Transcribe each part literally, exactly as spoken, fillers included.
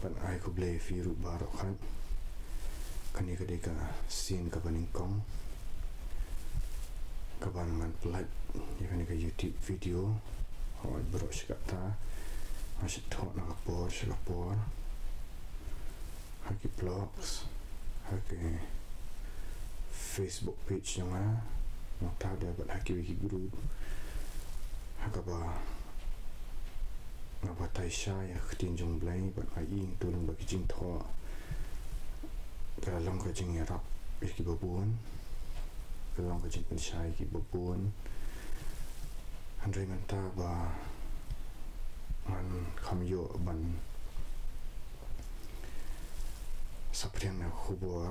Ban ai khublei ïa phi ruh baroh khat. Kane ka dei ka sien kaba nyngkong kaban ngan pynlait ïa kane ka YouTube video. Hooid, baroh shi katta nga shu thoh na ka por sha ka por ha ki blogs, ha ki Facebook page jong nga, nangta da bad ha kiwei ki group, ha kaba nga batai shai ïa ka ktien jong U Blei bad nga ïohi to lyngba ki jingthoh ka long ka jingïarap ïa kiba bun, ka long ka jingpynshai ïa kiba bun. Hynrei mynta ba ngan kham ïoh ban saphriang ïa ka khubor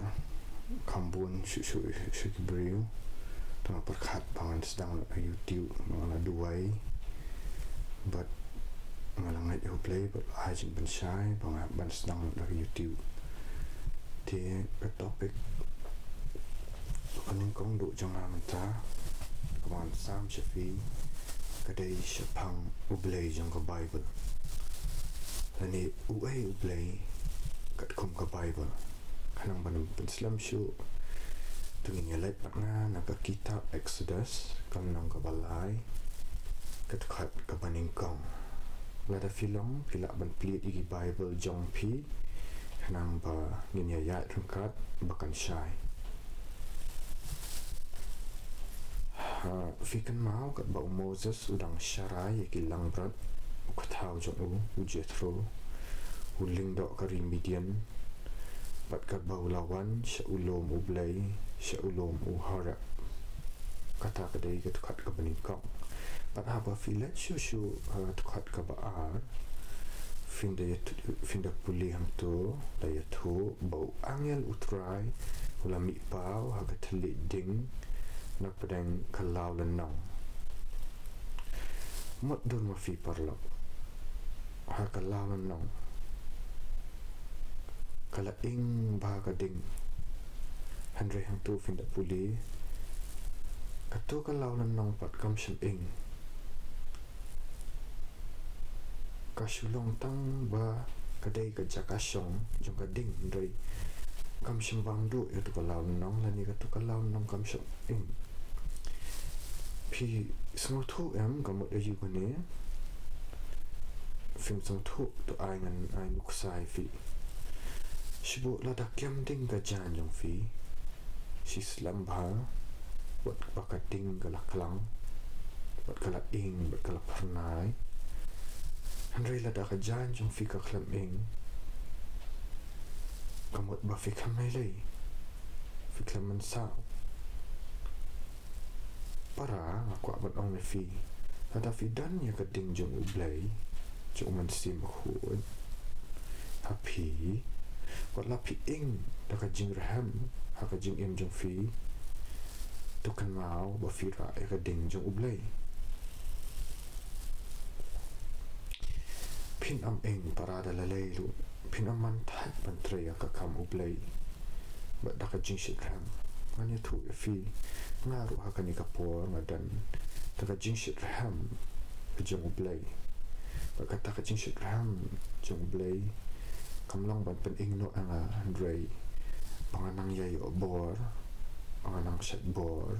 kham bun shuh shuh sha ki briew, te nga pyrkhat ba ngan sdang lut ha YouTube, ba nga la duwai bad nga la ngeit ïa U Blei bad ai jingpynshai ba ngan sdang lut ha YouTube. Te ka topic kaba nyngkong duh jong nga mynta kaba ngan sam sha phi ka dei shaphang U Blei jong ka Baibl, lane uei U Blei katkum ka Baibl. Khnang ban pynslem shuh, to ngin ïa leit bad nga na ka kitab Exodus, ka lynnong kaba lai, ka dkhot kaba nyngkong. Lada phi long phi lah ban plie ïa ki Baibl jong phi, khnang ba ngin ïa ïaid ryngkat ba kan shai. Ha, phi kynmaw katba u Moses u dang sharai ïa ki langbrot u kthaw jong u, u Jethro, u lyngdoh ka ri Midian, bad katba u la wan sha u lum U Blei, sha u lum u Horeb. Kata ka dei ka dkhot kaba nyngkong. Bad haba phi leit shuh shuh ha ka dkhot kaba ar, phin da ïa, phin da pule hangto, la ïathuh ba u angel U Trai u la mih paw ha ka thylliej ding na pdeng ka law lynnong. Mut don ma phi paralok, ha ka law lynnong ka la ing bha ka ding. Hynrei hangto phin da pule, kato ka law lynnong pat kam shym ing. Ka shu long tang ba ka dei ka jaka shong jong ka ding, hynrei kam shym bam duh ïa kato ka law lynnong, lane kato ka law lynnong kam shym ing. Phi sngewthuh em ka mut aïu kane? Phim sngewthuh to ai ngan ai nuksa ïa phi. Shu buh lada kem ding ka jaiñ jong phi, shi slem bha, wat ba ka ding ka la klang, wat ka la ing, wat ka la phyrnai. Hynrei lada ka jaiñ jong phi ka khlem ing, ka mut ba phi khlem lei lei, phi khlem mynsaw. Para, nga kwah ban ong ïa phi, lada phi don ïa ka ding jong U Blei, jong U Mynsiem Bakhuid ha phi, wat la phi ing da ka jingrhem ha ka jingim jong phi, to kynmaw ba phi rah ïa ka ding jong U Blei. Phin ym ing para da lei lei ruh, phin ym man thait ban trei ïa ka kam U Blei bad da ka jingshitrhem. Ngan ïathuh ïa phi, nga ruh ha kane ka por nga don da ka jingshitrhem ka jong U Blei. Bad kata ka jingshitrhem jong U Blei kam long ban pyning noh ïa nga, hynrei ba nga nang ïa ïoh bor, ba nga nang shet bor.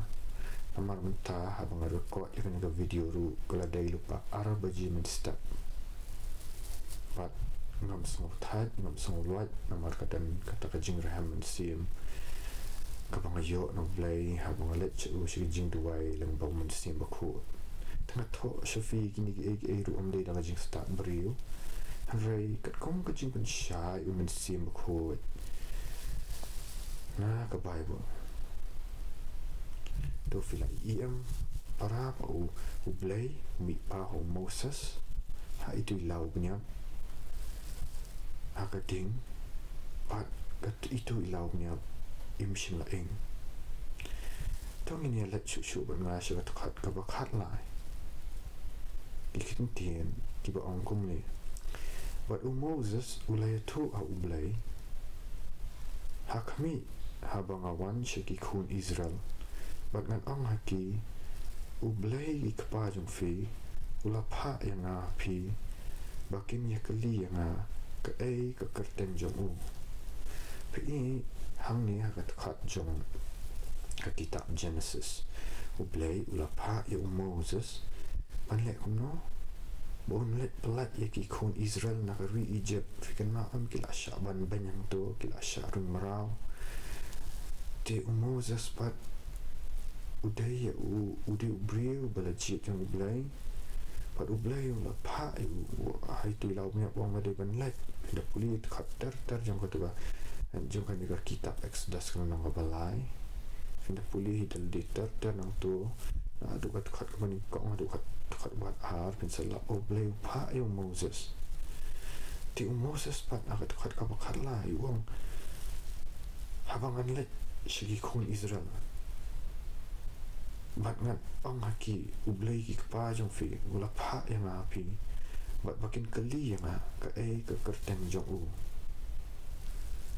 Namar mynta haba nga record ïa kane ka video ruh ka la dei lypa ar baje mynstep. Bad ngam sngew thait, ngam sngew luid, namar ka don kata ka jingrhem mynsiem kaba nga ïoh na U Blei haba nga leit sha u sha ka jingduwai lyngba U Mynsiem Bakhuid. Te nga thoh sha phi, kine kiei kiei ruh ym dei da ka jingstad briew, hynrei katkum ka jingpynshai U Mynsiem Bakhuid na ka Baibl. To phi la ïohi em para, ba U, U Blei u mih paw ha u Moses ha itu i law bniap ha ka ding, bad ka itu i law bniap im shym la ing. To ngin ïa leit shuh shuh bad nga sha ka dkhot kaba khatlai. Ki ktien kiba ong kumne: Bad u Moses u la ïathuh ha U Blei ha khmih, haba nga wan sha ki khun Israel, bad ngan ong ha ki, U Blei ki kpa jong phi u la phah ïa nga ha phi ba kin ïa kylli ïa nga kaei ka kyrteng jong u. Phi i hangne ha ka dkhot jong ka kitab Genesis, U Blei u la phah ïa u Moses ban leh kumno? Ba un leit pyllait ïa ki khun Israel na ka ri Egypt. Phi kynmaw em, ki la shah ban beiñ hangto, ki la shah ring mraw. Te u Moses pat u dei ïa u, u dei u briew ba la jied jong U Blei. Bad U Blei u la phah ïa u, u, ha ito i la u miap, u ong ba dei ban leit. Phin da pule dkhot ter ter jong kata ka, jong kane ka kitab Exodus, ka lynnong kaba lai. Phin da pule hi da lade ter ter nangto, naduh ka dkhot kaba nyngkong haduh ka dkhot kaba ar, phin sa lap U Blei u phah ïa u Moses. Te u Moses pat ha ka dkhot kaba khatla u ong, haba ngan leit sha ki khun Israel bad ngan ong ha ki, U Blei ki kpa jong phi u la phah ïa nga ha phi, bad ba kin kylli ïa nga kaei ka kyrteng jong u,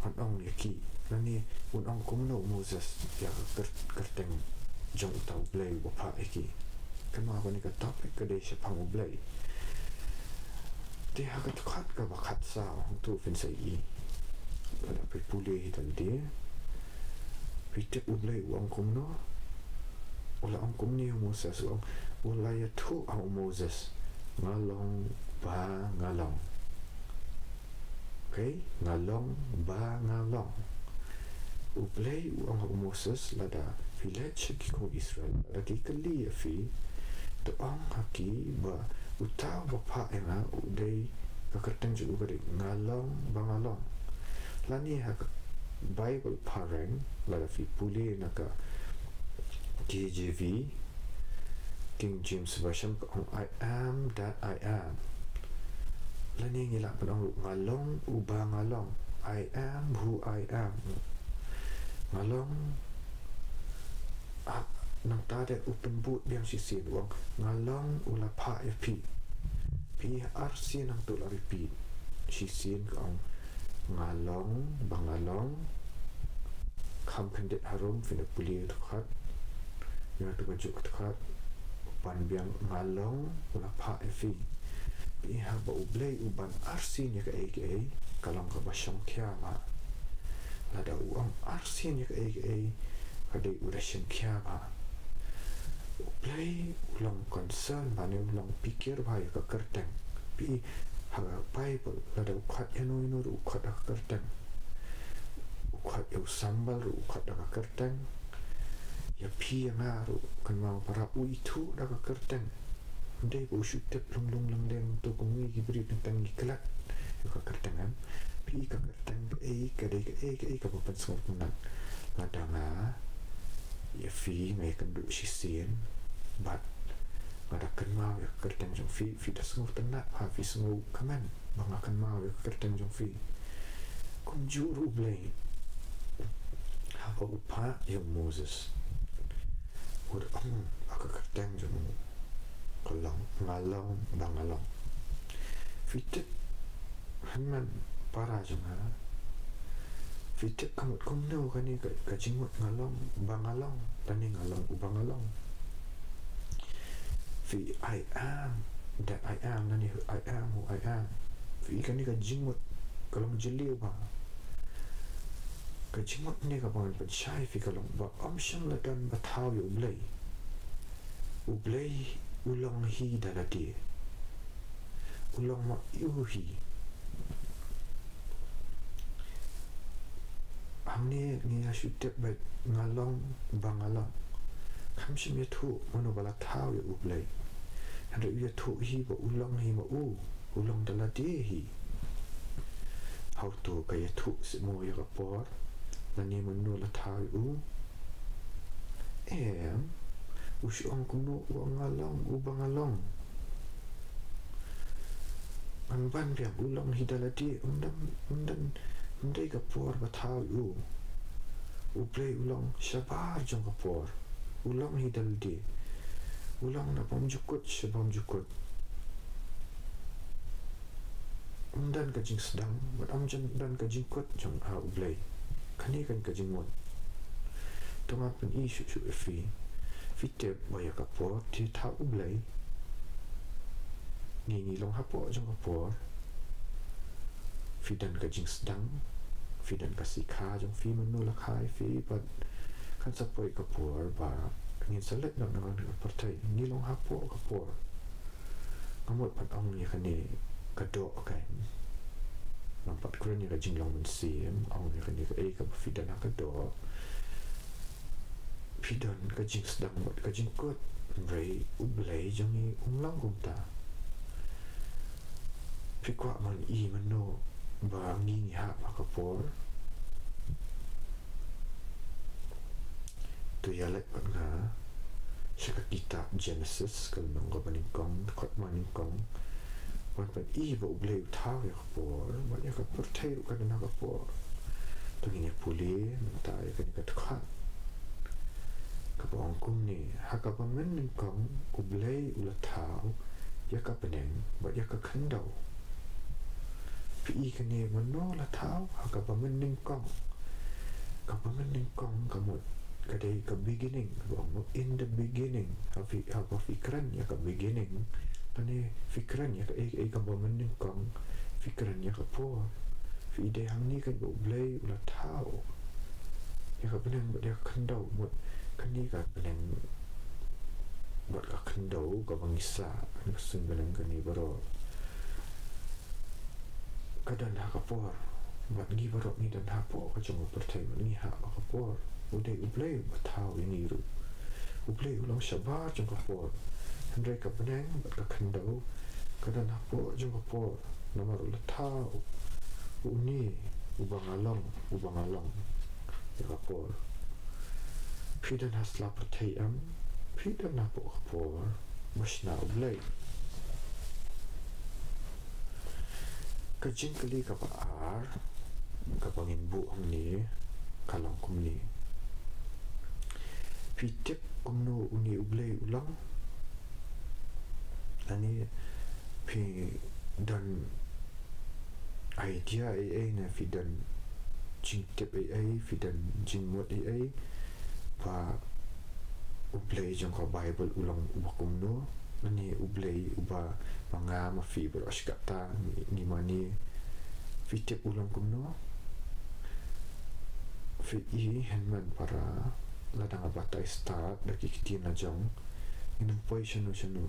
ngan ong ïa ki. Lane un ong kumno u Moses ïa ka kyr-, kyrteng jong uta U Blei uba phah ïa ki? Kynmaw kane ka topic ka dei shaphang U Blei. Te ha ka dkhot kaba khatsaw hangto phin sa i, lada phi pule hi da lade, phi tip U Blei u ong kumno? U la ong kumne u Moses, u ong, u la ïathuh ha u Moses, nga long ba nga long. Okay, nga long ba nga long. U Blei u ong ha u Moses, lada phi leit sha ki khun Israel, lada ki kylli ïa phi, to ong ha ki ba uta uba phah ïa nga u dei, ka kyrteng jong u ka dei nga long ba nga long. Lane ha ka Bible phareng, lada phi pule na ka K J V, King James Version, ka ong, "I am that I am." Lane ngi lah ban ong ruh, nga long uba nga long. I am who I am. Nga long, ah, nangta de u pynbud biang shisien, u ong, nga long u la phah ïa phi. Phi arsien hangto la repeat. Shisien ka ong, nga long ba nga long. Kham khyndiat harum, phin da pule dkhot, ïa tu ka juk dkhot, pan biang, nga long u la phah ïa phi. Phi i haba U Blei u ban arsien ïa kaei kaei, ka long kaba shongkhia bha. Lada u ong arsien ïa kaei kaei, ka dei u da shongkhia bha. U Blei u long concern bha ne u long pyrkhat bha ïa ka kyrteng. Phi i ha ka Bible, lada u khot ïano ïano ruh u khot ha ka kyrteng. U khot ïa u Sambal ruh u khot da ka kyrteng. Ïa phi ïa nga ruh, kynmaw para, u ithuh da ka kyrteng. Ym dei ba u shu tip lung lung lang leng to kum ngi ki briew, teng teng ngi klet ïa ka kyrteng, em. Phi i ka kyrteng kaei, ka dei kaei kaei kaba pynsngewtynnat. Lada nga ïa phi nga ïakynduh shisien bad nga da kynmaw ïa ka kyrteng jong phi, phi da sngewtynnat, ha, phi sngewkmen ba nga kynmaw ïa ka kyrteng jong phi. Kumjuh ruh U Blei, haba u phah ïa u Moses, u da ong ba ka kyrteng jong u ka long, nga long ba nga long. Phi tip, hynmen para jong nga, phi tip ka mut kumno kane ka, ka jingmut nga long ba nga long, lane nga long uba nga long? Phi, I am that I am, lane I am who I am. Phi, kane ka jingmut ka long jylliew bha. Ka jingmut ne kaba ngan pynshai phi ka long ba ym shym la don ba thaw ïa U Blei. U Blei u long hi da lade. U long ma u hi. Hangne ngi ïa shu tip ba nga long ba nga long. Kham shym ïathuh mano ba la thaw ïa U Blei. Hynrei u ïathuh hi ba u long hi ma u. U long da lade hi. Hato ka ïathuh seh mo ïa ka por lane mano la thaw ïa u? Em, u shu ong kumno, u ong nga long uba nga long. Ngan ban biang, u long hi da lade, ym don, ym don, ym dei ka por ba thaw ïa u. U Blei u long shabar jong ka por. U long hi da lade. U long na bymjukut sha bymjukut. Ym don ka jingsdang bad ym don ka jingkut jong U Blei. Kane kan ka jingmut. To ngan pyni shuh shuh ïa phi. Phi tip ba ïa ka por te thaw U Blei. Ngi ngi long hapoh jong ka por. Phi don ka jingsdang, phi don ka sikha jong phi mano la kha ïa phi, bad kan sa poi ka por ba ngin sa leit noh na kane ka pyrthei. Ngi long hapoh ka por. Nga mut pat ong ïa kane ka doh, ka ngam pat kren ïa ka jinglong mynsiem, ong ïa kane kaei kaba phi don ha ka doh. Phi don ka jingsdang bad ka jingkut, hynrei U Blei jong ngi um long kumta. Phi kwah ban i mano ba ngi ngi hap ha ka por? To ïa leit bad nga sha ka kitab Genesis, ka lynnong kaba nyngkong, dkhot ba nyngkong. Wan ban i ba U Blei u thaw ïa ka por, bad ïa ka pyrthei ruh ka don ha ka por. To ngin ïa pule mynta ïa kane ka dkhot, kaba ong kumne: Ha kaba mynnyngkong U Blei u la thaw ïa ka bneng bad ïa ka khyndew. Phi i kane, mano la thaw? Ha kaba mynnyngkong. Kaba mynnyngkong ka mut ka dei ka beginning, kaba ong in the beginning. Ha phi, haba phi kren ïa ka beginning, lane phi kren ïa kaei kaei kaba mynnyngkong, phi kren ïa ka por. Phi i, dei hangne kaba U Blei u la thaw ïa ka bneng bad ïa ka khyndew. Mut kane ka bneng bad ka khyndew kaba ngi sah, kane ka suiñ bneng, kane baroh ka don ha ka por. Bad ngi baroh ngi don hapoh ka jong ka pyrthei, bad ngi hap ha ka por. U dei U Blei uba thaw ïa ngi ruh. U Blei u long shabar jong ka por. Hynrei ka bneng bad ka khyndew ka don hapoh jong ka por, namar u la thaw. Une uba nga long, uba nga long ïa ka por. Phi don ha sla pyrthei em, phi don hapoh ka por ba shna U Blei. Ka jingkylli kaba ar kaba ngin buh hangne ka long kumne: Phi tip kumno une U Blei u long? Lane phi don idea ei ei, ne phi don jingtip ei ei, phi don jingmut ei ei ba U Blei jong ka Baibl u long uba kumno? Lane U Blei uba ma nga ma phi baroh shi katta ngi, ngi mane, phi tip u long kumno? Phi i, hynmen para, lada nga batai stad da ki ktien la jong, ngin ym poi shano shano.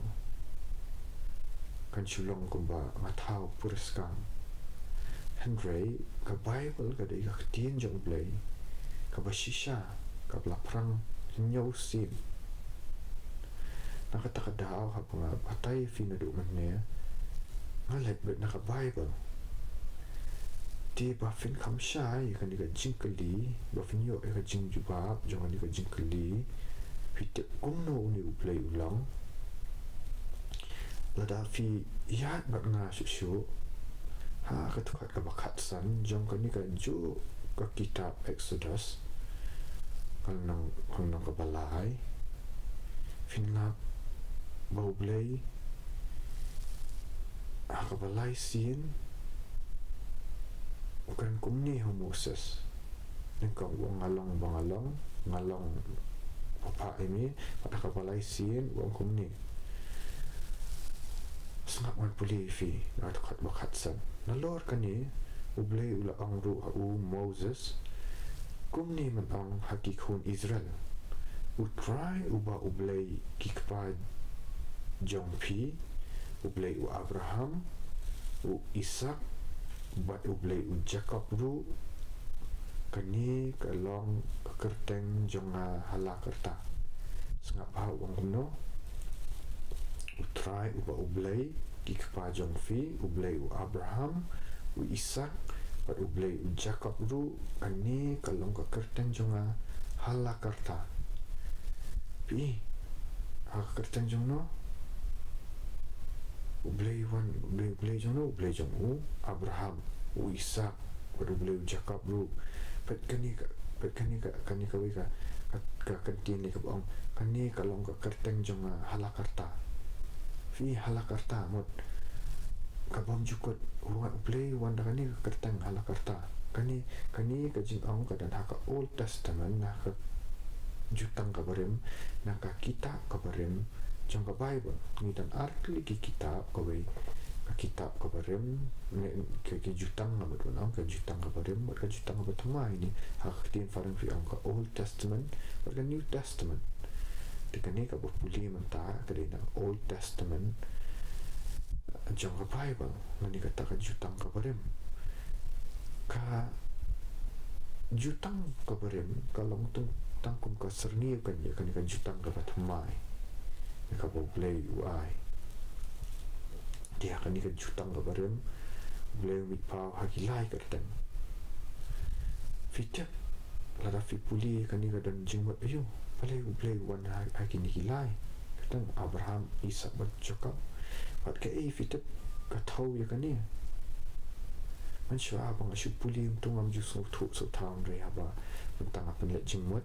Kan shu long kumba nga thaw puriskam. Hynrei ka Baibl ka dei ka ktien jong U Blei kaba shisha, kaba la phrang hynñiew sien. Na kata ka daw, haba nga batai ïa phi naduh mynne, nga leit beit na ka Baibl. Te ba phin kham shai ïa kane ka jingkylli, ba phin ïoh ïa ka jingjubab jong kane ka jingkylli, phi tip kumno une U Blei u long? Lada phi ïaid bad nga shuh shuh ha ka dkhot kaba khatsan jong kane kajuh ka kitab Exodus, ka lynnong, ka lynnong kaba lai, phin ngap ba U Blei ha kaba lai sien u kren kumne ha u Moses. Nyngkong u ong, nga long ba nga long, nga long ba phah ïa me. Bad ha kaba lai sien u ong kumne. Sngap, ngan pule ïa phi na ka dkhot ba khatsan. Nalor kane U Blei u la ong ruh ha u Moses, kumne men ong ha ki khun Israel: U Trai uba U Blei ki kpa jong phi, U Blei u Abraham, u Isaak, bad U Blei u Jakob ruh, kane ka long ka kyrteng jong nga ha la karta. Sngap bha, u ong kumno: U Trai uba U Blei ki kpa jong phi, U Blei u Abraham, u Isaak, bad U Blei u Jakob ruh, kane ka long ka kyrteng jong nga ha la karta. Phi i, ha ka kyrteng jong no? U Blei wan, U Blei, U Blei jong no? U Blei jong u Abraham, u Isaak, bad U Blei u Jakob ruh. Peit kane ka, peit kane ka, kane kawei ka, ka, ka kyntien lei kaba ong, kane ka long ka kyrteng jong nga ha la karta. Phi i, ha la karta, mut ka bym ju kut, u wan, U Blei u wan da kane ka kyrteng ha la karta. Kane, kane ka jingong ka don ha ka Old Testament, na ka Jutang kaba Rim, na ka Kitab kaba Rim, jong ka Baibl. Ngi don ar tylli ki kitab, kawei ka kitab ka barim, ne, ka, ka jutang, nga mut ban ong, ka jutang ka barim, bad ka jutang ka bathymmai. Ne ha ka ktien phareng phi ong ka Old Testament bad ka New Testament. Te kane kaba pule mynta ka dei na Old Testament jong ka Baibl, lane kata ka jutang ka barim. Ka jutang ka barim ka long tang kum ka syrngiew kane, kane ka jutang ka bathymmai, kaba U Blei u ai. Te ha kane ka jutang ka barim, U Blei u mih paw ha ki lai kyrteng. Phi tip, lada phi pule kane ka don jingmut aïu? Balei U Blei u wan ha, ha kine ki lai kyrteng, Abraham, Isak bad Jakob? Bad kaei, phi tip, ka thew ïa kane? Mynshuwa ba nga shu pule, ym tang, ngam ju sngewthuh shuh, hynrei haba mynta nga pynleit jingmut,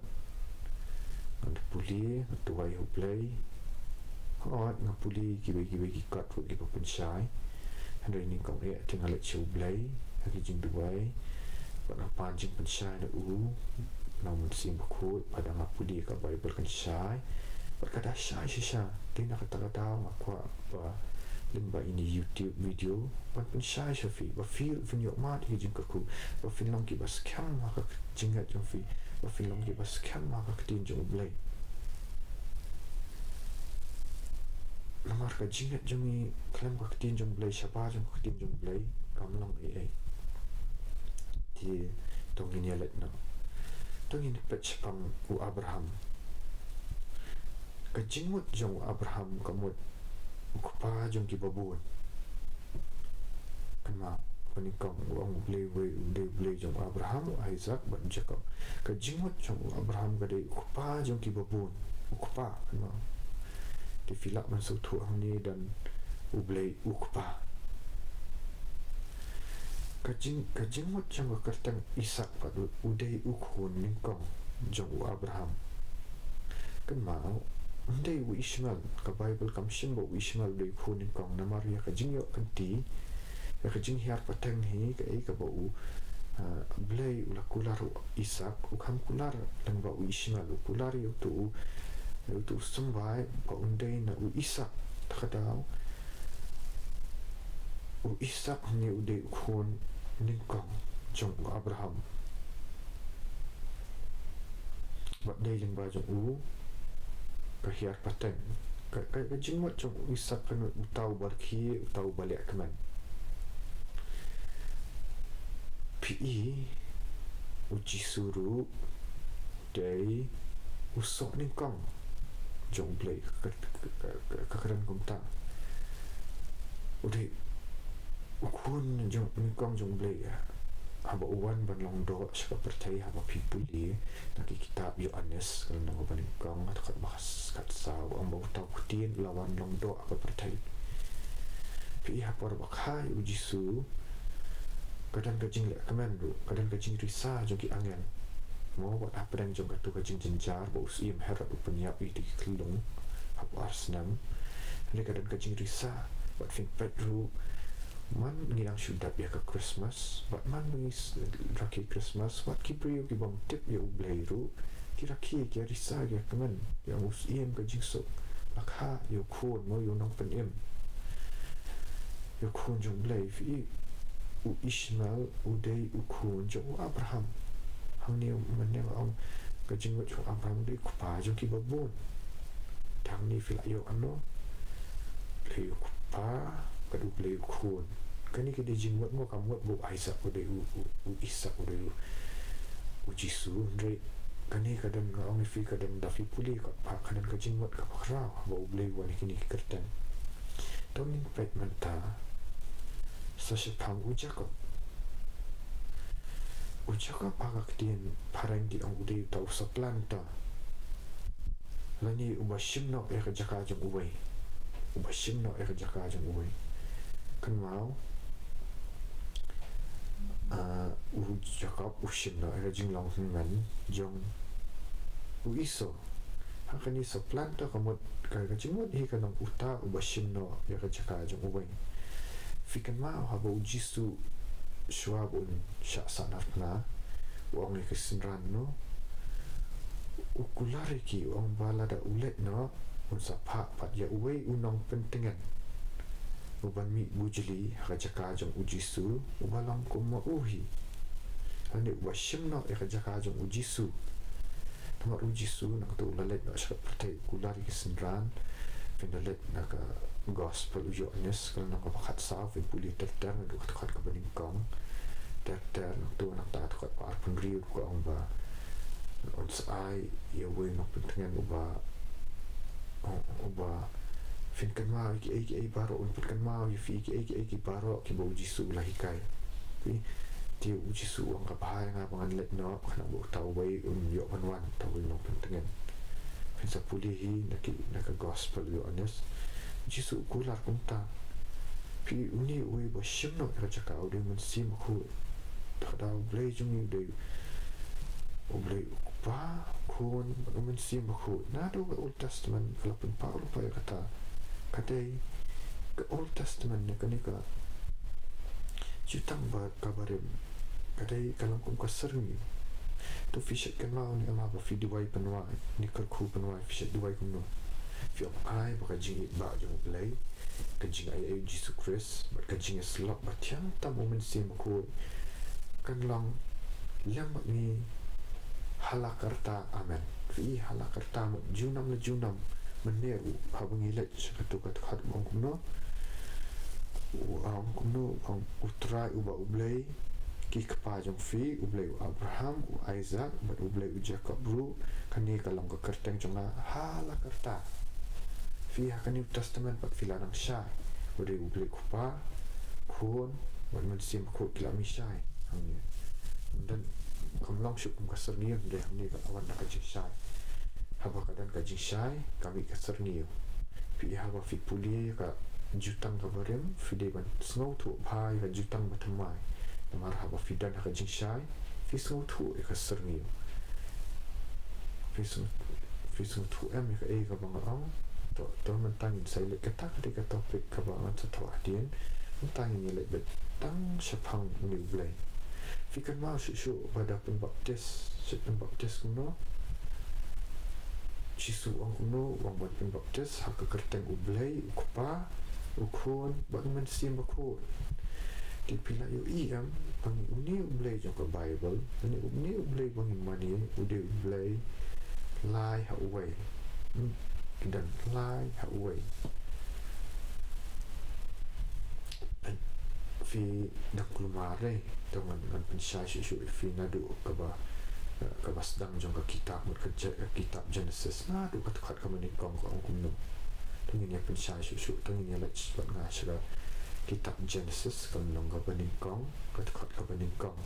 nga pule, nga duwai ïa U Blei. Hooid, nga pule kiwei kiwei ki kot ruh kiba pynshai. Hynrei nyngkong eh te nga leit sha U Blei ha ki jingduwai, bad nga pan jingpynshai na u, na u Mynsiem Bakhuid. Bad nga pule ka Baibl kan shai, bad ka da shai shisha. Te na kata ka daw nga kwah ba lyngba ine i YouTube video ban pynshai sha phi, ba phi ruh phin ïoh mad ïa ki jingkyrkhu, ba phin long kiba skhem ha ka jingngeit jong phi, ba phin long kiba skhem ha ka ktien jong U Blei. Namar ka jingngeit jong ngi khlem ka ktien jong U Blei, shabar jong ka ktien jong U Blei, kam long ei ei. Te to ngin ïa leit noh. To ngin peit shaphang u Abraham. Ka jingmut jong u Abraham ka mut u kpa jong kiba bun. Kynmaw, ba nyngkong u ong U Blei uwei, U Blei, U Blei jong u Abraham, u Isak bad u Jakob. Ka jingmut jong u Abraham ka dei u kpa jong kiba bun. U kpa, kynmaw. Te phi lah ban sngewthuh hangne don U Blei u kpa. Ka jing, ka jingmut jong ka kyrteng Isak pat u, u dei u khun nyngkong jong u Abraham. Kynmaw, ym dei u Ishmael, ka Baibl kam shim ba u Ishmael u dei u khun nyngkong, namar ïa ka jingïoh kynti, ïa ka jinghiar pateng hi, kaei kaba U, ah, Blei u la kular u Isak, u kham kular lyngba u Ishmael, u kular ïa uto u, ïa uto u symbai, ba un dei na u Isak. Te ka daw, u Isak hangne u dei u khun nyngkong jong u Abraham. Bad dei lyngba jong u ka hiar pateng. Ka, ka, ka jingmut jong u Isak ka mut uta uba rkhie, uta uba leh kmen. Phi i, u Jisu ruh dei u soh nyngkong jong U Blei, ka, ka, ka, ka kren kumta. U dei u khun jong, nyngkong jong U Blei, ïa. Haba u wan ban long doh sha ka pyrthei, haba phi pule na ki kitab Ïoannis, ka lynnong kaba nyngkong, ka dkhot ba khatsaw, ong ba uta u Ktien u la wan long doh ha ka pyrthei. Phi i, ha por ba kha ïa u Jisu, ka don ka jingleh kmen ruh, ka don ka jingrisa jong ki angel. Mo, wat hapdeng jong kato ka jingjynjar ba u Syiem Herod u pynïap ïa ki khyllung hapoh ar snem. Hynrei ka don ka jingrisa, bad phin peit ruh, man ngi dang shu dep ïa ka Christmas, bad man ba ngi s-, rakhe Christmas, wat ki briew ki bym tip ïa U Blei ruh, ki rakhe, ki risa, ki kmen ïa u Syiem ka jingsuk. La kha ïa u khun, mo, ïa u nongpynim, ïa u khun jong U Blei. Phi i, u Ishmael u dei u khun jong u Abraham. Hangne mynne nga ong ka jingmut jong u Abraham u dei u kpa jong kiba bun. Te hangne phi la ïoh, ano, U Blei u kpa, bad U Blei u khun. Kane ka dei jingmut, mo, kam mut ba u Isak u dei u, u, u Isak u dei u, u Jisu. Hynrei kane ka don, nga ong ïa phi, ka don, da phi pule ka, ka don ka jingmut kaba khraw ba U Blei u wan ïa kine ki kyrteng. To ngin peit mynta sa shaphang u Jakob. U Jakob ha ka ktien phareng ki ong u dei uta u supplanter, lane uba shim noh ïa ka jaka jong uwei. Uba shim noh ïa ka jaka jong uwei. Kynmaw, ah, u Jakob u shim noh ïa ka jinglong hynmen jong u Esau. Ha kane supplanter ka mut, ka, ka jingmut hi ka long uta uba shim noh ïa ka jaka jong uwei. Phi kynmaw haba u Jisu shuwa ba un shah sahnarphna, u ong ïa ki synran, no, u kular ïa ki, u ong ba lada u leit noh, Un sa phah pat ïa uwei u nongpyntngen uban mih bujli ha ka jaka jong u Jisu, uba long kum ma u hi, lane uba shim noh ïa ka jaka jong u Jisu. Namar u Jisu nangta u la leit noh sha ka pyrthei, kular ïa ki synran. Phin da leit na ka Gospel u Ïoannis, ka lynnong kaba khatsaw, phin pule ter ter naduh ka dkhot kaba nyngkong ter ter. Nangta, nangta ka dkhot ba arphew hynriew ka ong ba un sa ai ïa uwei u nongpyntngen uba, uba phin kynmaw ïa kiei kiei baroh, un pynkynmaw ïa phi ïa kiei kiei baroh kiba u Jisu u la hikai. Phi, te u Jisu u ong, ka bha ïa nga ba ngan leit noh, khnang ba uta uwei un ïoh ban wan, uta uwei u nongpyntngen. Phin sa pule hi na ki, na ka Gospel u Ïoannis, u Jisu u kular kumta. Phi, une uwei uba shim noh ïa ka jaka u dei u Mynsiem Bakhuid. Te ka daw U Blei jong ngi u dei U Blei U Kpa, U Khun bad U Mynsiem Bakhuid. Naduh ka Old Testament ka la pynpaw lypa ïa kata. Ka dei ka Old Testament ne kane ka Jutang ba, ka barim, ka dei ka long kum ka syrngiew. To phi shait kynmaw ne em haba phi duwai pynwai, ne kyrkhu pynwai, phi shait duwai kumno? Phi ong, ai ba ka jingïeit ba jong U Blei, ka jingaiei U Jisu Khrist bad ka jingïasyllok ba thiang tam U Mynsiem Bakhuid kan long lem bad ngi ha la karta. Amen. Phi, ha la karta, mut junom la junom. Mynne u, haba ngi leit sha kato ka dkhot, u ong kumno? U ong kumno? U ong, U Trai uba U Blei ki kpa jong phi, U Blei u Abraham, u Isaac bad U Blei u Jakob ruh, kane ka long ka kyrteng jong nga ha la karta. Phi, ha ka New Testament pat phi la nang shai, u dei U Blei U Kpa, Khun bad Mynsiem Bakhuid, ki la mih shai hangne. Ym don, kam long shuh kum ka syrngiew, hynrei hangne ka la wan da ka jingshai. Haba ka don ka jingshai, ka mih ka syrngiew. Phi, haba phi pule ïa ka Jutang ka barim, phi dei ban sngewthuh bha ïa ka Jutang bathymmai. Namar haba phi don ha ka jingshai, phi sngewthuh ïa ka syrngiew. Phi sngew, phi sngewthuh em ïa kaei kaba nga ong? To, to mynta ngin sa ïaleit, kata ka dei ka topic kaba ngan sa thoh hadien. Mynta ngin ïaleit beit tang shaphang une U Blei. Phi kynmaw shuh shuh ba da pynbaptis, shait pynbaptis kumno? Jisu u ong kumno? U ong ban pynbaptis ha ka kyrteng U Blei U Kpa, U Khun bad U Mynsiem Bakhuid. Te phi la ïohi em, ba ngi, une U Blei jong ka Baibl, une, une U Blei ba ngi mane, u dei U Blei lai ha uwei. Hmm, ki don lai ha uwei. Phi dang kulmar re, to ngan, ngan pynshai shuh shuh ïa phi naduh kaba, eh, kaba sdang jong ka kitab, mut ka Je-, ka kitab Genesis, naduh ka dkhot kaba nyngkong ka ong kumno. To ngin ïa pynshai shuh shuh, to ngin ïa leit bad nga sha ka kitab Genesis, ka lynnong kaba nyngkong, ka dkhot kaba nyngkong.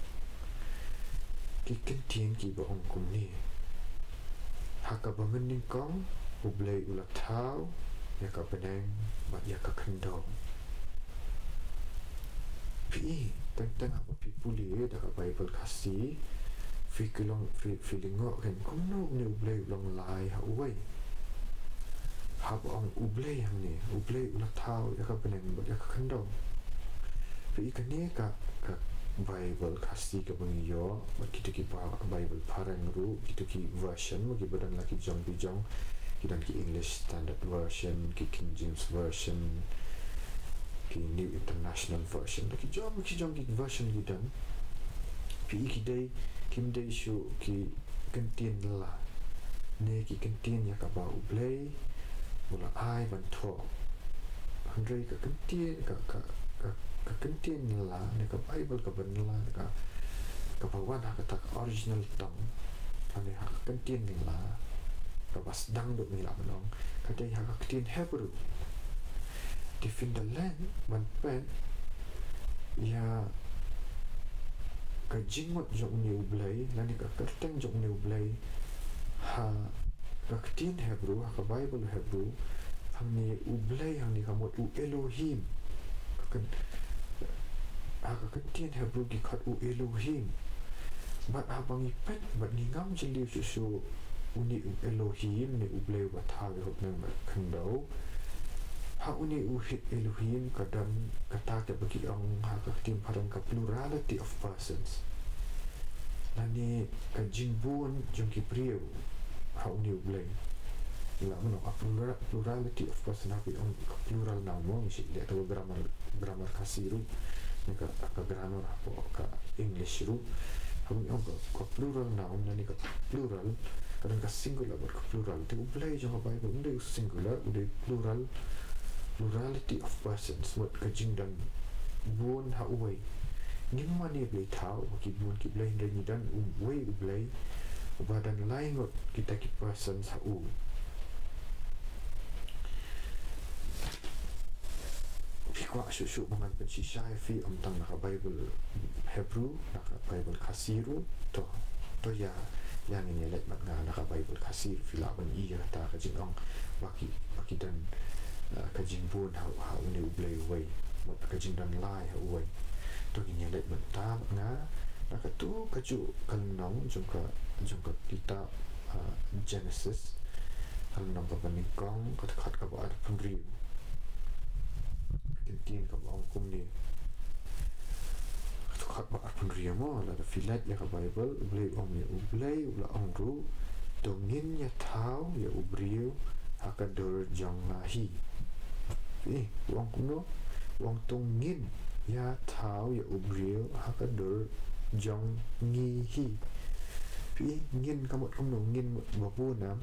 Ki kyntien kiba ong kumne. Ha kaba mynnyngkong U Blei u la thaw ïa ka bneng bad ïa ka khyndew. Phi, teng teng haba phi pule da ka Baibl Khasi, phi ki long, phi, phi lyngngoh kein kumno une U Blei u long lai ha uwei. Haba ong U Blei hangne, U Blei u la thaw ïa ka bneng bad ïa ka khyndew. Phi, kane ka, ka Baibl Khasi kaba ngi ïoh, bad kito ki ba-, Baibl phareng ruh, kito ki version, ma ki ba don la ki jong ki jong, ki don ki English Standard Version, ki King James Version, ki New International Version, la ki jong ki jong ki version ki don. Phi, ki dei, kim dei shuh ki kyntien la, ne ki kyntien ïa kaba U Blei u la ai ban thoh. Hynrei ka kyntien, ka, ka, ka, ka kyntien la, ne ka Baibl kaba la, ne ka, kaba wan ha kata ka original tongue, ne ha ka kyntien la, kaba sdang duh ngi lah ban ong, ka dei ha ka ktien Hebru. Te phin da leit ban peit ïa ka jingmut jong une U Blei, lane ka kyrteng jong une U Blei, ha ka ktien Hebru, ha ka Baibl Hebru, hangne U Blei, hangne ka mut U Elohim. Ka kyn-, ha ka ktien Hebru ki khot U Elohim. Bad haba ngi peit, bad ngi ngam jylliew shuh shuh, une U Elohim, ne U Blei uba thaw ïa ka bneng bad ka khyndew. Ha une U He-, Elohim ka don kata kaba ki ong ha ka ktien phareng ka plurality of persons. Lane ka jingbun jong ki briew ha une U Blei. la mano ka plura-, plurality of person, ha phi ong ka plural noun mo, ngi shu leh ka grammar, grammar Khasi ruh, ne ka, ka grammar hapoh ka English ruh. Ha phi ong ka, ka plural noun, ne ka plural, ka don ka singular bad ka plural. Te U Blei jong ka Bible, um dei u singular, u dei plural, plurality of persons, mut ka jingdon bun ha uwei. Ngim mane blei thaw, ki bun ki blei, hynrei ngi don uwei U Blei, uba don lai ngut kita ki persons ha u. Phi kwah shuh shuh ba ngan pynshisha ïa phi, ym tang na ka Bible Hebrew, na ka Bible Khasi ruh, to, to ïa, ïa ngin ïa leit bad nga na ka Bible Khasi ruh, phi lah ban ïohi ïa kata ka jingong ba ki, ba ki don, ah, ka jingbun ha, ha une U Blei uwei, bad ka jingdon lai ha uwei. To ngin ïa leit mynta bad nga na katu kajuh ka lynnong jong ka, jong ka kitab, ah, Genesis, ka lynnong kaba nyngkong, ka dkhot kaba arphew hynriew. Ka ktien kaba ong kumne. Ka dkhot ba arphew hynriew mo, lada phi leit ïa ka Bible, U Blei u ong, U Blei u la ong ruh, to ngin ïa thaw ïa u briew ha ka dur jong nga hi. Phi i, u ong kumno? U ong to ngin ïa thaw ïa u briew ha ka dur jong ngi hi. Phi i, ngin ka mut kumno? Ngin mut ba bun em?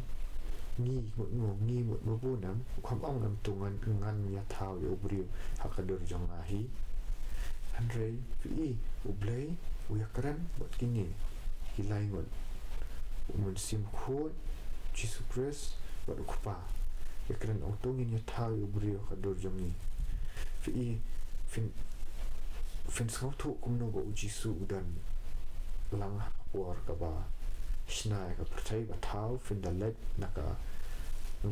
Ngi mut mo, ngi mut ba bun em? U kham ong em to ngan, ngan ïa thaw ïa u briew ha ka dur jong nga hi. Hynrei phi i, U Blei u ïakren bad kine ki lai ngut. U Mynsiem Bakhuid, Jisu Khrist bad U Kpa. Ïakren, ong to ngin ïa thaw ïa u briew ha ka dur jong ngi. Phi i, phin, phin sngewthuh kumno ba U Jisu u don lang ha ka por kaba shna ïa ka pyrthei, ba thaw, phin da leit na ka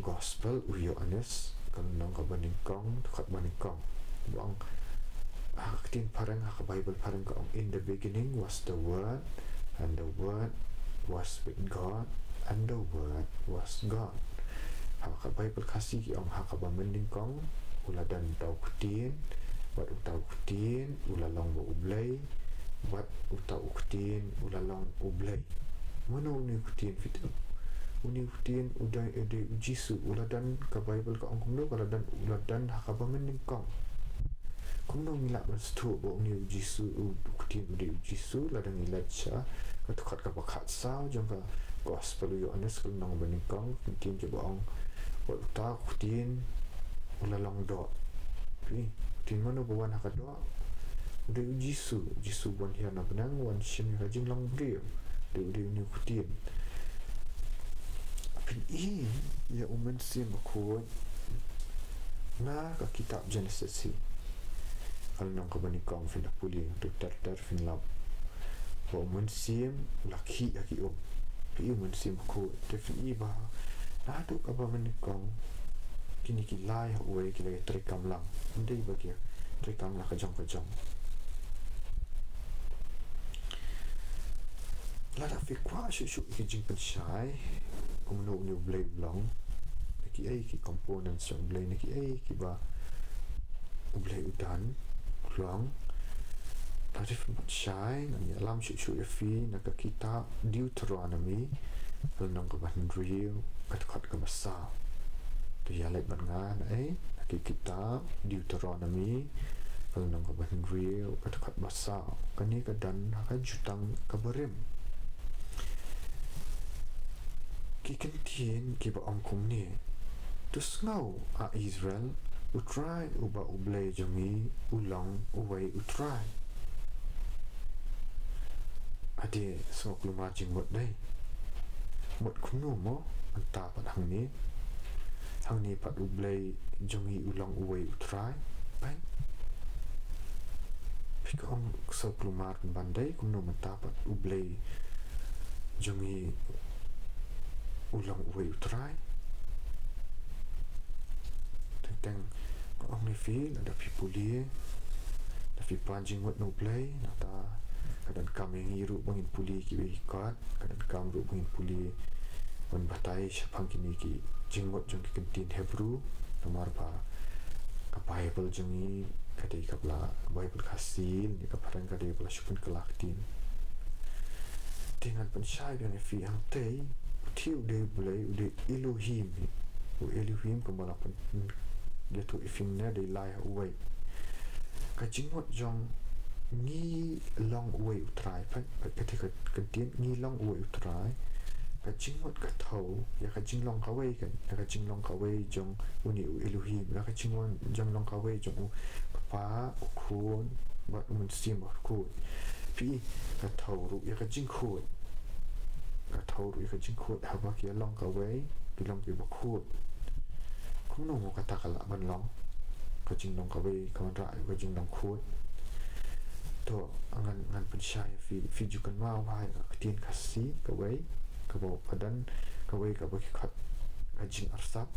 Gospel u Ïoannis, ka lynnong kaba nyngkong, dkhot ba nyngkong. Ba ong, ha ka ktien phareng, ha ka Bible phareng ka ong, "In the beginning was the Word, and the Word was with God, and the Word was God." Ha ka Bible Khasi ki ong, ha kaba mynnyngkong u la don uta u Ktien, bad uta u Ktien u la long bad U Blei, bad uta u Ktien u la long U Blei. Mano une u Ktien, phi tip? Une u Ktien u dei, u dei U Jisu. U la don, ka Bible ka ong kumno, ka la don, u la don ha kaba mynnyngkong. Kumno ngi lah ban sngewthuh ba une U Jisu, u, u Ktien u dei U Jisu, lada ngi leit sha ka dkhot kaba khatsaw jong ka Gospel u Ïoannis, ka lynnong ba nyngkong, ka ktien kaba ong, bad uta u Ktien u la long doh. Phi, Ktien mano ba wan ha ka doh? U dei U Jisu, U Jisu u wan hiar na bneng, wan shim ïa ka jinglong briew. Dei, u dei une u Ktien. Phin i ïa U Mynsiem Bakhuid na ka kitab Genesis hi, ka lynnong kaba nyngkong, phin da pule, to ter ter phin lap ba U Mynsiem u la khih ha ki um. Phi i, U Mynsiem Bakhuid. Te phin i ba naduh kaba mynnyngkong kine ki lai ha uwei ki la ïatrei kam lang. Ym dei ba ki ïatrei kam la ka jong ka jong. Lada phi kwah shuh shuh ki jingpynshai kumno une U Blei u long, na kiei ki components jong U Blei, na kiei kiba U Blei u don, u long, lada phi pynshai, ngan ïalam shuh shuh ïa phi na ka kitab Deuteronomy, ka lynnong kaba hynriew, ka dkhot kaba saw. To ïa leit bad nga na, eh, na ki kitab Deuteronomy, ka lynnong kaba hynriew, ka dkhot ba saw. Kane ka don ha ka Jutang kaba Rim. Ki kyntien kiba ong kumne: To sngew, A Israel, U Trai uba U Blei jong ngi u long uwei U Trai. Ade, sngewkhlumar jingmut dei. Mut kumno mo, mynta pat hangne. Hangne pat U Blei jong ngi u long uwei U Trai. Peit. Phi ka ong sngewkhlumar pynban dei, kumno mynta pat U Blei jong ngi u long uwei U Trai. Teng teng, nga ong ïa phi, lada phi pule, lada phi pan jingmut na U Blei, nangta ka donkam ïa ngi ruh ba ngin pule kiwei ki kot, ka donkam ruh ba ngin pule ban batai shaphang kine ki jingmut jong ki kyntien Hebrew, namar ba ka Bible jong ngi ka dei kaba la, ka Bible Khasi ne ka phareng ka dei kaba la shu pynkylla ktien. Te ngan pynshai biang ïa phi, hangtei, u Trai u dei U Blei, u dei Elohim hi. U Elohim kumba la pyn-, ïathuh ïa phi mynne dei lai ha uwei. Ka jingmut jong ngi long uwei u Trai, peit, peit kata ka, ka ktien ngi long uwei u Trai. Ka jingmut ka thew ïa ka jinglong kawei kan, ïa ka jinglong kawei jong une u Elohim, ïa ka jinglong, jinglong kawei jong u Kpa, u Khun bad u Mynsiem Bakhuid. Phi i, ka thew ruh ïa ka jingkhuid. Ka thew ruh ïa ka jingkhuid, haba ki long kawei ki long kiba khuid. Kumno mo kata ka lah ban long? Ka jinglong kawei ka wanrah ïa ka jinglong khuid. To, ngan, ngan pynshai ïa phi, phi ju kynmaw bha ïa ka ktien Khasi kawei, kaba, ba don kawei kaba ki khot ka jingarsap.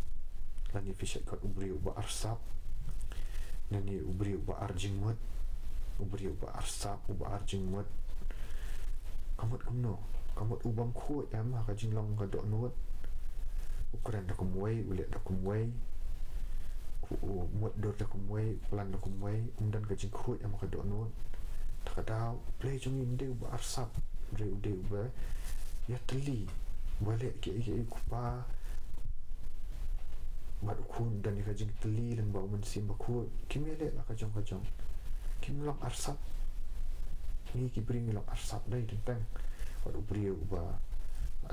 Lane phi shait khot u briew uba arsap. Lane u briew uba ar jingmut. U briew uba arsap, uba ar jingmut. Ka mut kumno? Ka mut u bym khuid em ha ka jinglong ka dohnud. U kren da kumwei, u leh da kumwei. U, u mutdur da kumwei, u plan da kumwei, um don ka jingkhuid em ha ka dohnud. Te ka daw, U Blei jong ngi um dei uba arsap, hynrei u dei uba ïatylli, uba leh kiei kiei, u Kpa bad u Khun, don ïa ka jingtylli lyngba u Mynsiem Bakhuid. Kim ïaleh la ka jong ka jong. Kim long arsap. Ngi ki briew ngi long arsap dei teng teng. Wat u briew uba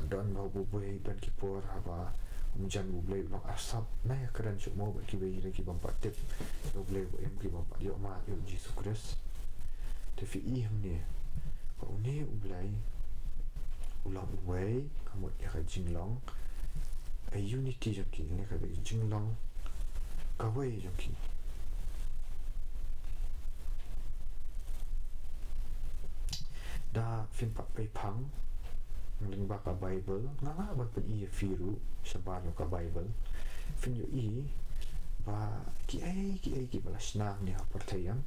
don ba u Blei, don ki por haba um jan u Blei u long arsap. Nai kren shuh mo bad kiwei na ki bym pat tip ïa u Blei, ba im ki bym pat ïoh mad ïa u Jisu Khrist. Te phi i hangne ba une u Blei u long uwei, ka mut ïa ka jinglong, a unity jong ki, ne ka jinglong kawei jong ki. Da phin pat peit phang lyngba ka Baibl, nga lah ban pyni ïa phi ruh shabar ïa ka Baibl. Phin ïohi ba kiei kiei kiba la shna hangne ha pyrthei em,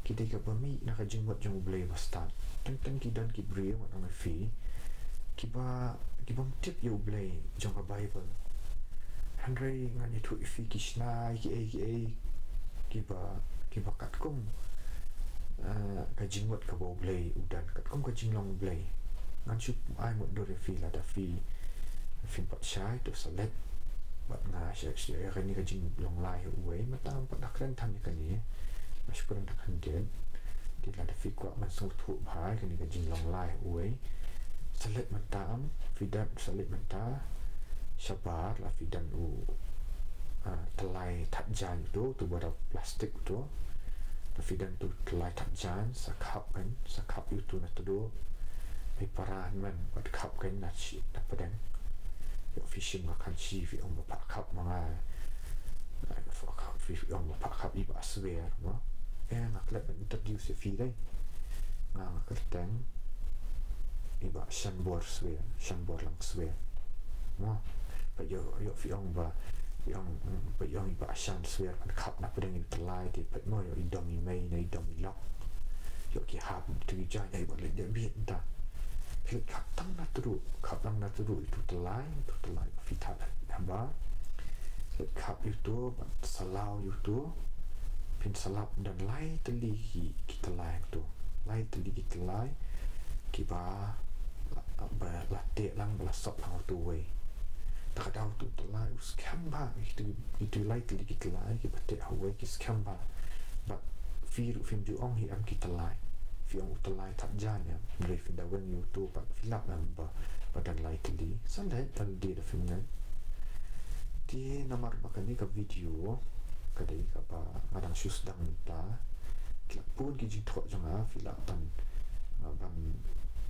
ki dei kaba mih na ka jingmut jong u Blei ba stad. Teng teng ki don ki briew, ngan ong ïa phi, kiba, ki bym tip ïa u Blei jong ka Baibl. Hynrei ngan ïathuh ïa phi, ki shna kiei kiei kiba, kiba katkum, eh, ka jingmut kaba u Blei u don, katkum ka jinglong u Blei. Ngan shu ai mutdur ïa phi, lada phi, phin pat shai, to sa leit bad nga sha, sha ïa kane ka jinglong lai ha uwei. Mynta ngam pat da kren than ïa kane, nga shu kren da khyndiat. Te lada phi kwah ban sngewthuh bha ïa kane ka jinglong lai ha uwei, sa leit mynta, em, phi don, sa leit mynta shabar, la phi don u, ah, tyllai thad jaiñ uto, uto ba da plastik uto. La phi don uto tyllai thad jaiñ, sa khap kan, sa khap ïa uto na tdong. Ai para hynmen, wat khap kan na shi, na pdeng. Ïoh phi shim ka khanshi, phi ong ba phah khap ma nga. Ai, phah khap, phi ong ba phah khap i Bah Swer, mo. Eh, nga klet ban introduce ïa phi dei. Nga, nga kyrteng i Bah Shanbor Swer, Shanbor Lang Swer. Mo, peit ïoh, ïoh phi ong ba, phi ong, mm, peit ïoh i Bah Shan Swer ban khap na pdeng ïa u tyllai, te peit mo ïoh i dom i mei ne i dom i lok. Ïoh ki hap tu i jaiñ, ai ba leit dep bieit ta. Phi leit khap tang na tdong, khap tang na tdong ïa uto tyllai, uto tyllai ba phi thad habar. Leit khap ïa uto, bad salaw ïa uto. Phin sylap don lai tylli ki, ki tyllai uto. Lai tylli ki tyllai kiba la, ba la teh lang, ba la sop lang ha uto uwei. Te ka daw uto u tyllai u skhem bha, ito, ito lai tylli ki tyllai kiba teh ha uwei ki skhem bha. Bad phi ruh phim ju ong hi em ki tyllai. Phi ong u tyllai thad jaiñ em. Hynrei phin da weng ïa uto bad phi lap em ba, ba don lai tylli. Sa leit da lade da phin ngeit. Te namar ba kane ka video ka dei kaba nga dang shu sdang mynta. Ki la bun ki jingthoh jong nga, phi lah ban, ah, ban,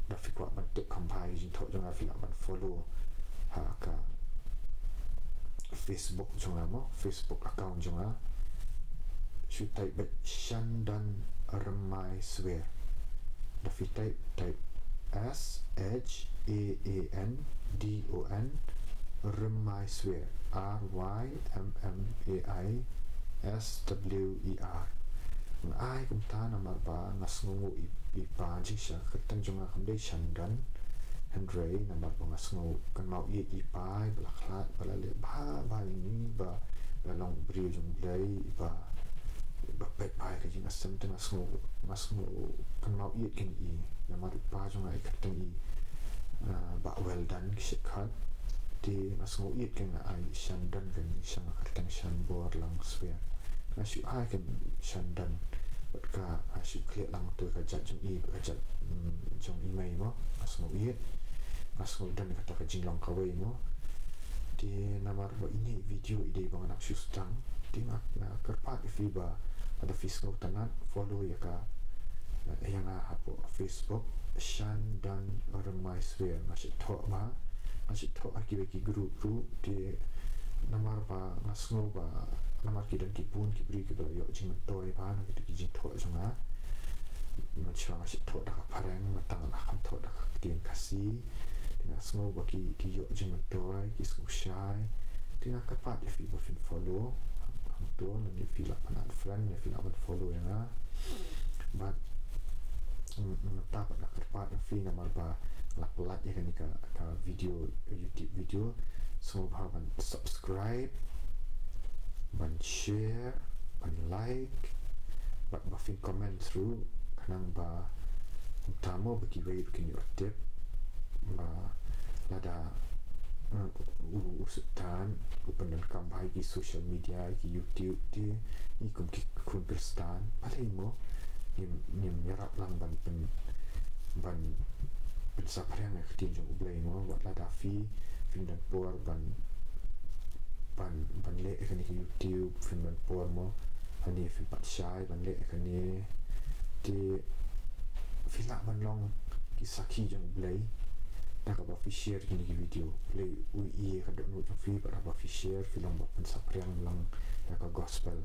da phi kwah ban tip kham bha ïa ki jingthoh jong nga, phi lah ban follow ha ka Facebook jong nga mo, Facebook account jong nga. Shu type beit Shandon Rymmaiswer. Da phi type, type S H A A N D O N Rymmaiswer, R Y M M A I S W E R. Nga ai kumta namar ba nga sngewnguh i, i pa jingshakri, kyrteng jong nga kam dei Shandon. Hynrei namar ba nga sngew kynmaw ïeit ïa i pa, ba la khlad, ba la leh bha bha ïa ngi, ba la long briew jong U Blei, ba, ba peit bha ïa ka jingïaseng, te nga sngew, nga sngew kynmaw ïeit kein ïa i. Namar i pa jong nga i kyrteng i, ah, Bah Weldon Kishit Khat. Te nga sngew ïeit kein, nga ai Shandon kein, nga shu ai ka shan don bad ka, nga shu khleh lang to ka jait jong i, ka jait, mm, jong i mei mo, nga sngew ïeit, nga sngew don kata ka jinglong kawei mo. Te namar ba ine i video i dei ba nga dang shu sdang, te nga, nga kyrpad ïa phi ba lada phi sngewtynnat follow ïa ka, eh, ïa nga hapoh Facebook, Shan Don Rymbai Swer. Nga shu thoh ba, nga shu thoh ha kiwei ki group ruh, te namar ba nga sngew ba namar ki don ki bun ki briew kiba la ïoh jingmyntoi ba na kito ki jingthoh jong nga. Mynshuwa nga shu thoh da ka phareng, mynta nga la kham thoh da ka ktien Khasi. Te nga sngew ba ki, ki ïoh jingmyntoi, ki sngewshai. Te nga kyrpad ïa phi ba phin follow hangto, lane phi lah ban add friend, lane phi lah ban follow ïa nga. Bad, mm, mynta pat nga kyrpad ïa phi namar ba la pynlait ïa kane ka, ka video, YouTube video, sngewbha ban subscribe, ban share, ban like, bad ba phin comment ruh, khnang ba kumta mo ba kiwei ruh kin ïoh tip ba lada, mm, u, u Soitan u pyndonkam bha ïa ki social media, ïa ki YouTube, te ngi kum ki khun Khristan, balei mo ngim, ngim ïarap lang ban pyn, ban pynsaphriang ïa ka ktien jong U Blei mo. Wat lada phi, phin don por ban, ban, ban leh ïa kane ka YouTube, phin don por mo, lane phin pat shai ban leh ïa kane, te phi lah ban long ki sakhi jong U Blei da kaba phi share kine ki video. U Blei u ïohi ïa ka dohnud jong phi, bad haba phi share, phi long ba pynsaphriang lang ïa ka gospel,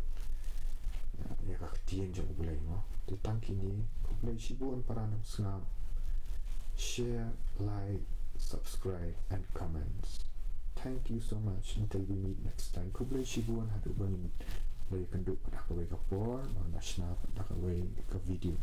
ïa ka ktien jong U Blei mo. Te tang kine, khublei shibun para nongsngap. Share, like, subscribe and comments. Thank you so much. Until we meet next time. Khublei shibun haduh ba ngin ïakynduh pat ha kawei ka por, bad da shna pat ha kawei ka video.